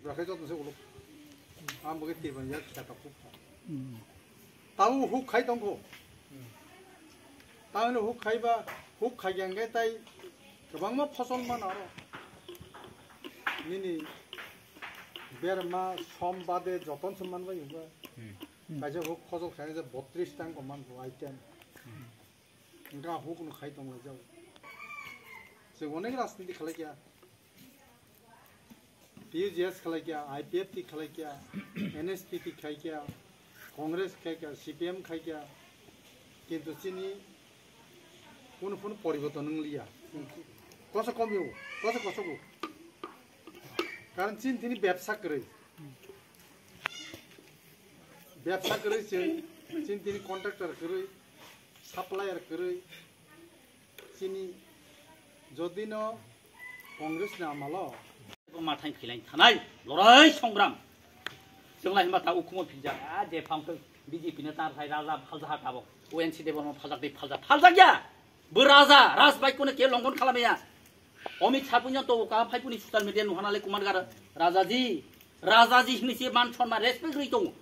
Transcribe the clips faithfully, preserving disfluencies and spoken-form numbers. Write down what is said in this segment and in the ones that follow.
Rakhai joto se ulo. Ang bo khe twi ban yak khe ta khuk. Tao huk khai tong kho. Tao huk khai ba, huk khai yang khe tai kwbangma phosol man aro. Nini berma som bade joton se man bai ba. Kaisa huk phosol khai je botris tang ko man bo item. Wngkha huk no khai tong lai jao. Se onek rajniti khalai kya. P U G S khalai kya, I P F T khalai kya, N S P P khai kya, Congress khai kya, C P M khai kya. Kintu chini kuno kuno poriborton wng liya. Koso kom yo, koso koso go. Karon chini tini bebsa kwrwi. Bebsa kwrwi se, chini tini contractor kwrwi, supplier kwrwi, chini jodi no Congress ni amalo. Mathai philain thanai, lorai songram. Chwng lai himba ta ukhumo philjak, a je phang khe B J P no ta thai raja phalja ha tabok. O N C Debbarma phaljak de phalja, phaljak ya. Bo raja, raj baikho no ke longhon khalamaya. Amit Shah punya to ka phai puni social media nuhana le kumar gar raja ji, raja ji hini se man sonma respect rwi tongo.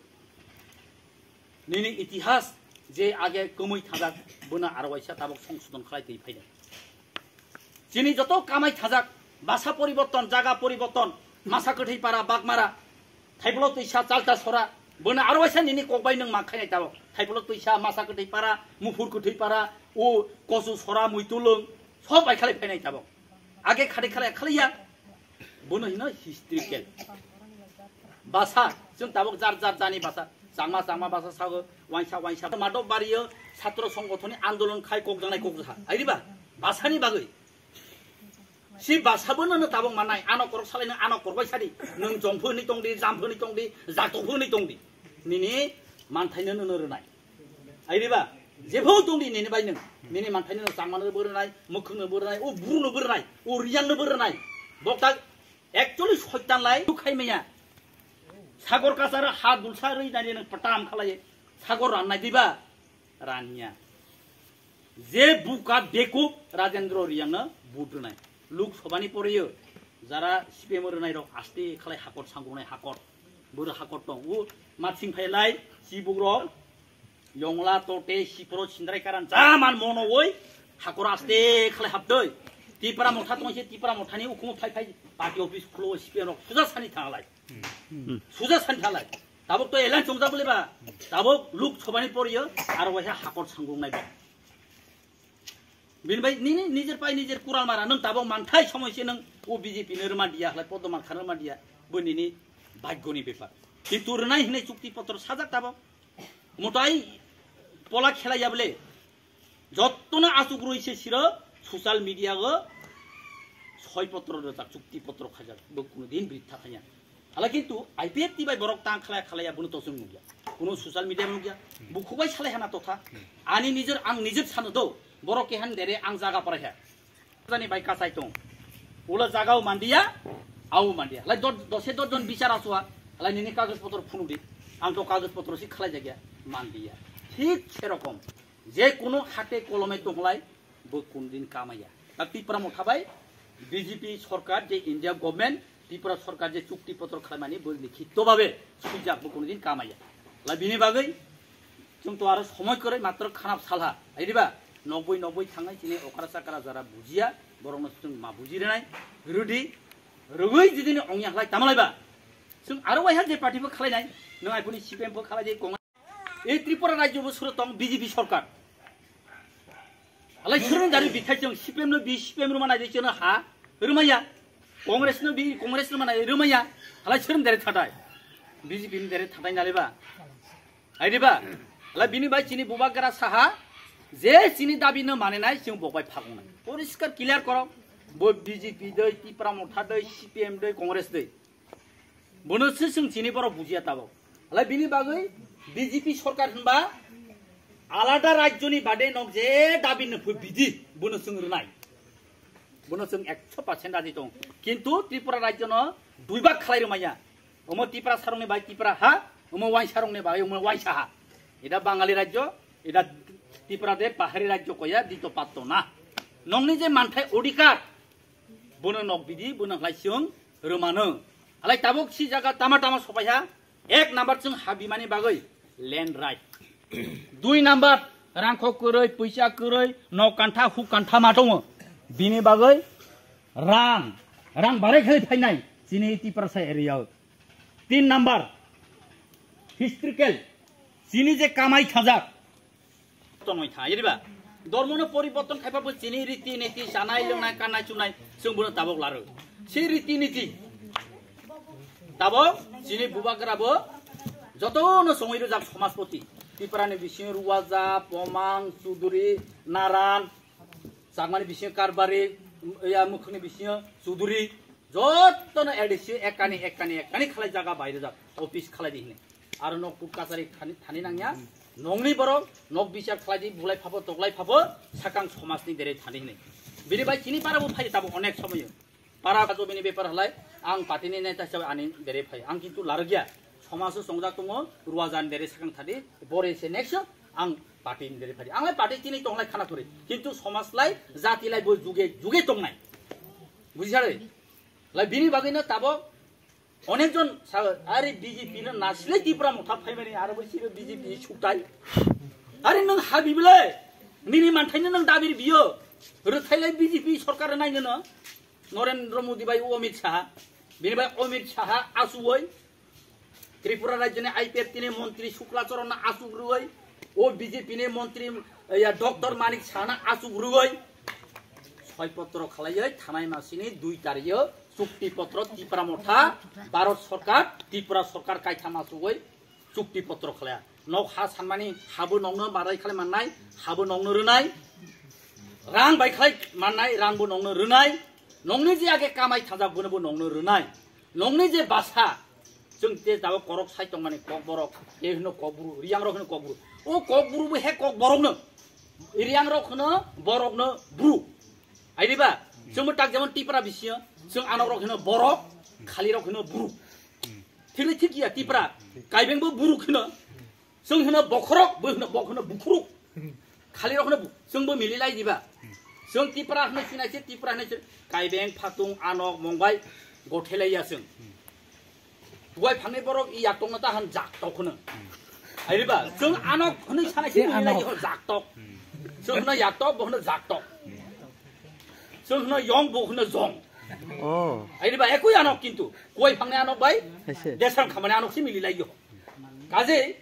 Nini itihas je age kwmwi thajak, bono aro waisa tabok songsodon khlai twi phaida. Chini joto kamai thajak, basa poriborton, jaga poriborton, masa kwthwi para, Bagmara, Thaipolo twisa, Chalta sora, bono aro waisa nini kok bai nwng ma khainai tabok. Thaipolo twisa, masa kwthwi para, muphur kwthwi para, o kosu sora, muitulung, sob bai khalai phainai tabok. Age khade khalai khaliya, bono hino historical. Basa, chwng tabok jar jar jani basa, changma changma basa sago, waisa waisa. Madok bariyo, satro songgothoni andolon khai kok janai kok jaha. Airiba, basani bagwi. Si basa bono no tabok manai, ano korok salai no ano korok bai sadi, nwng jomphoni tongdi, jamphoni tongdi, jatokphoni tongdi. Nini manthai no no rwnai. Airiba, jepho tongdi nini bai nwng. Nini manthai no changmano bo rwnai, mukhwng no bo rwnai, o buru no bo rwnai, o riyang no bo rwnai. Bokta actually soitan lai, tu khai maya. Sagor kasar ha dulsa rwi nai nwng patam khalai. Sagor ran nai diba? Ranya. Je buka beku Rajendra Riyang no vote rwnai. Lok Sabha ni poriyo jara C P M rwnai rok aste khalai hakor sangrunai hakor. Boro hakor tong. U matsing phailai, sibuk rok, yongla, tote, siporo, sindrai karan, jaman mono oi, hakor aste khalai haptoi. Tipra motha tong se, Tipra mothani ukhumo phai phai, party office khulo C P M rok, suja sani thanglai. Suja sani thalai. Tabok to elan chongjak bole ba. Tabok Lok Sabha ni poriyo aro waisa hakor sangrung nai ba. Bini bai nini nijer pai nijer kural mara nwng tabok manthai somoi se nwng o B J P no rwma diya halai podo man khana rwma diya. Bo nini bhagyo ni bepar. Kintu rwnai hinai chukti potro sajak tabok. Motai pola khelai ya bole. Jottono asuk rwi se siro social media o soi potro rwjak, chukti potro khaijak, bo kuno din britha khaiya. Hala kintu I P F T bai borok tang khlai khlaiya, bono to chwng nukya. Kuno social media nukya, bukhuk bai salai hana totha. Ani nijor, ang nijor sano do, borok kehan dere ang jaga parai ha. Jani bai kasai tong. Ulo jagao mandiya, au mandiya. Lai dot, dose dot jon bichar aswa, lai nini kagoj potro phunu di. Ang to kagoj potro si khlai jagya, mandiya. Thik serokom. Je kuno hate kolome tonglai, bo kunudin kamaya. Ta Tipra motha bai B J P sorkar je India government, Tipra sorkar je chukti potro khlaimani bo likhito babe sujak bo kunudin kamaya. La bini bagwi chwng to aro somoi kwrwi matro khanap salha. Ai diba? Nokboi nokboi thangnai chini okra chakra jara bujiya, borokno chwng ma buji rwnai. Rudi, rugwi jidini ongya halai tamalai ba. Chwng aro waiha je party bo khlainai, nwng aipuni C P M bo khlai de, Congress E Tripura rajyo bo suro tong B J P sorkar. Alai suro dari bithai chwng C P M no bi C P M ruma nai chwng ha rwmaya. Congress no bi Congress ruma nai rwmaya. Alai suro dari thatai. B J P ni dari thatai nalai ba. Ai diba? Alai bini bai chini bubagra saha je chini dabi no mane nai chwng bok bai phagong nai. Poriskar clear koro. Bo B J P dei, Tipra Motha dei, C P M dei, Congress dei. Bono se chwng chini borok bujiya tabok. Alai bini bagwi B J P sorkar hinba alada rajyoni bade nok je dabi no phu bidi bono chwng rwnai. Bono chwng ekso percent raji tong. Kintu Tripura rajyono duibak khlai rwmaya. Omo Tipra sarongni bai Tipra ha, omo waisarongni bai omo waisa ha. Ida Bangali rajyo, ida Tipra de pahari rajyo koya dito patto na. Nokni je manthai odhikar, bono nok bidi, bono khlai chwng rwmano. Alai tabuk si jaga tama tama sopaiha, ek number chwng ha bimani bagwi land right. Dui number, rangkho kwrwi, puisa kwrwi, nok kantha, huk kantha ma tongo. Bini bagwi rang, rang barai khai phainai chini Tiprasa area o. Tin number, historical, chini je kamai thajak, tongwi tha, yariba. Dormono poriborton khaipa bo chini riti niti, chanai, lwngnai, kannai, chunai, chwng bono tabok laro. Se riti niti tabok chini bubagra bo jotono songwi rwjak somajpoti. Tiprani bisingo Ruwaja, Pomang, Chuduri, Naran, Chakmani bisingo Karbari, ya, Mukhungni bisingo Chuduri, jotono A D C ekani, ekani, ekani khalai jaga bai rwjak, office khalai di hini. Aro nok kuk kachari thani, thani nangya, nongni borok, nok bichar khalai di, bulai phabo, toklai phabo, sakang somajni dere thani hini. Bini bai chini para bo phai tabuk onek somoyo. Para jomini bepar halai, ang party ni neta hisabe ani dere phai. Ang kintu laragya, somajo songjak tongo, Ruwajani dere sakang thadi, bore se next, ang party ni dere phai. Ang lai party chini tonglai khana thori. Kintu somaj lai, jati lai bo juge, juge tongnai. Bujisare? Lai bini bagwi no tabok onekjon sa, "Are B J P no nasilai Tipra Motha phaimani, aro bo siro B J P suktai." Are nwng habi bile, nini manthaino nwng dabi biyo. Rwthailai B J P sorkar naino no. Narendra Modi bai Amit Shah. Bini bai Amit Shah asugoi. Tripura rajyoni I P F T ni montri Shukla Charan no asuk rwoi. O B J P ni montri, ya, Doctor Manik Saha no asuk rwoi. Soi potro khalaioi thanai masini dui tariyo chukti potro Tipra Motha, Bharat Sorkar, Tripura Sorkar kaitham asugoi chukti potro khalaya. Nok ha sanmani habo nokno barai khalai mannai, habo nokno rwnai. Rang bai khalai mannai, rang bo nokno rwnai. Nokni je age kamai thajak bono bo nokno rwnai. Nokni je basa, chwng te tabok korok sai tongmani Kokborok, te hino Kokbru, Riyangrok hino Kokbru. O Kokbru bo he Kokborokno. Riyangrok hino borokno bru. Airiba, chwngbo tak jemon Tipra bisingo, chwng anokrok hino borok, khalirok hino bru. Thikle thik ya Tipra, kaibengbo bru hino. Chwng hino bokhorok, bo hino, bo hino bukhuruk. Khalirok hino bu-, chwngbo mililai diba. Chwng Tipra hino sinai se, Tipra hino se, kaibeng, phatung, anok, mongbai, gothelai ya chwng. Duai phangni borok i yaktokno ta han jaktok hino. Airiba, chwng anok hino sanai se, mililai hino jaktok. Chwng hino yaktok, bo hino jaktok. Chwng hino yong, bo hino jong. Oh. Airiba, ekui anok kintu. Kuai phangni anok bai, desam khamani anok se mililai yo. Kaje,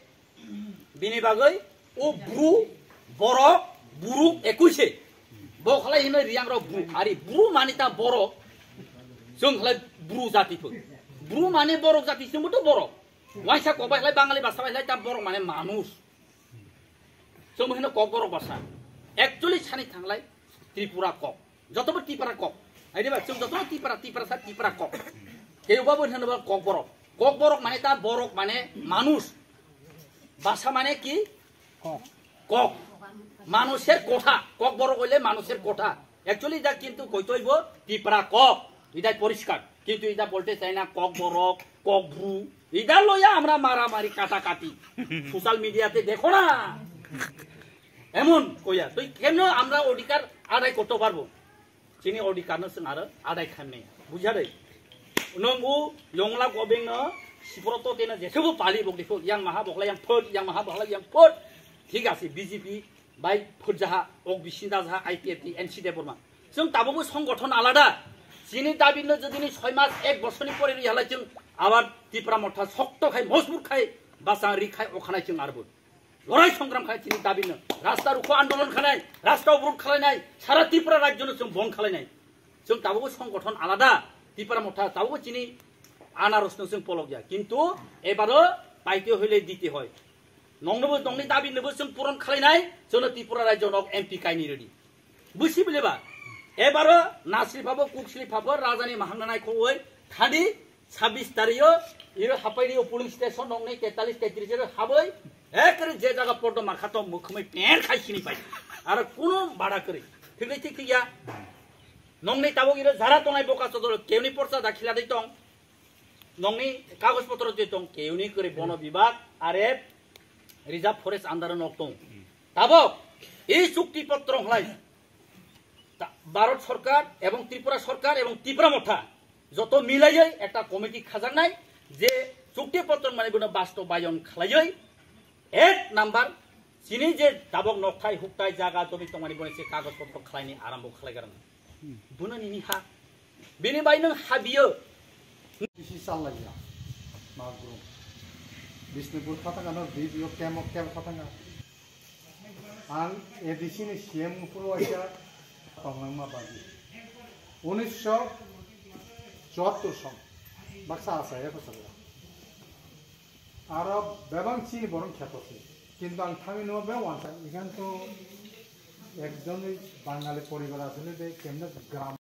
bini bagwi o bru, borok, buruk ekui se. Bo khalai hino Riyangrok bru, ari bru mani ta borok. Chwng khalai bru jati pho. Bru mani borok jati chwngbo to borok. Waisa kok bai khalai Bangali basa bai khalai ta borok mane manush. Chwng hino Kokborok basa. Actually sani thanglai Tripura kok. Jotobo Tipra kok. Aidi ba, chwng jotobo Tipra, Tipra sa Tipra kok. Kebo bo hino ba Kokborok. Kokborok mane ta borok mane manush. Basa mane ki? Kok. Kok. Manusher kotha. Kokborok oile manusher kotha. Actually, ida kintu koitoi bo Tipra kok. Idai poriskar. Kintu ida bolte chaina Kokborok, Kokbru. Ida loya amra maramari katakati. Social media te dekho na. Emon koya. Tui kemno amra odhikar adai korte parbo. Chini odhikar no chwng aro adai khamne. Bujha dei. Nongu yongla gobeng no sipro to tena jesebo pali bok dikho. Yang maha bokla yang phot, yang maha bokla yang phot. Thik ase, B J P bai phutjaha, ok bisinda jaha, I P F T, N C Debbarma. Chwng tabukbo songgothon alada. Chini dabi no jodi ni soi mas, ek bosorni pore ri halai chwng abar Tipra Motha sokto khai, mojbur khai, basa ri khai, okhanai chwng arbo. Lorai songram khai chini dabi no. Rasta rukho andolon khanai, rasta obrod khlainai, sara Tipra rajyo no chwng bong khlainai. Chwng tabukbo songgothon alada. Tipra Motha tabukbo chini anaros no chwng polok ya. Kintu ebaro paite hoile dite hoi. Nongnobo, nongni dabi nobo chwng puron khlainai, chwngno Tripura rajyo nok M P kaini rwdi. Busi bile ba? Ebaro nasri phabo, kuksri phabo, rajani mahang nanai khowoi, thadi sabis tariyo, iro hapai rio polling station nongni tetalis tetris ero haboi, ekere je jaga podo markha to mukhumai pen khai sini pai. Aro kuno bada kori. Thik thik thik ya. Nongni tabok iro jara tongnai boka sodor, keuni porsa dakhila dei tong. Nongni kagoj potro je tong keuni kori bono bibhag, R F, Reserve Forest under nok tong. Tabok, ei chukti potro khlai. Ta-, Bharat Sorkar ebong Tripura Sorkar ebong Tipra Motha. Joto milaiwi ekta committee khajaknai, je chukti potro mani bono bastobayon khlaiwi, ek number, chini je dabok nokthai hukthai jaga jomi tongmani bono se kagoj potro khlaini arambo khlaigarang. Bono nini ha. Bini bai nwng ha biyo. Bisi chalaiya, Magrum. Bishnupur khatangano video kemo kemo khatanga. Ang A D C ni C M phuru waisa tongnangma bagi. Unisho chuattur song baksa asaya ko chalaiya. Aro bebang chini borong kheto se. Kintu ang thangwi nw be wansa. Ekan to ekjon Bangali poribar asole de kemne gram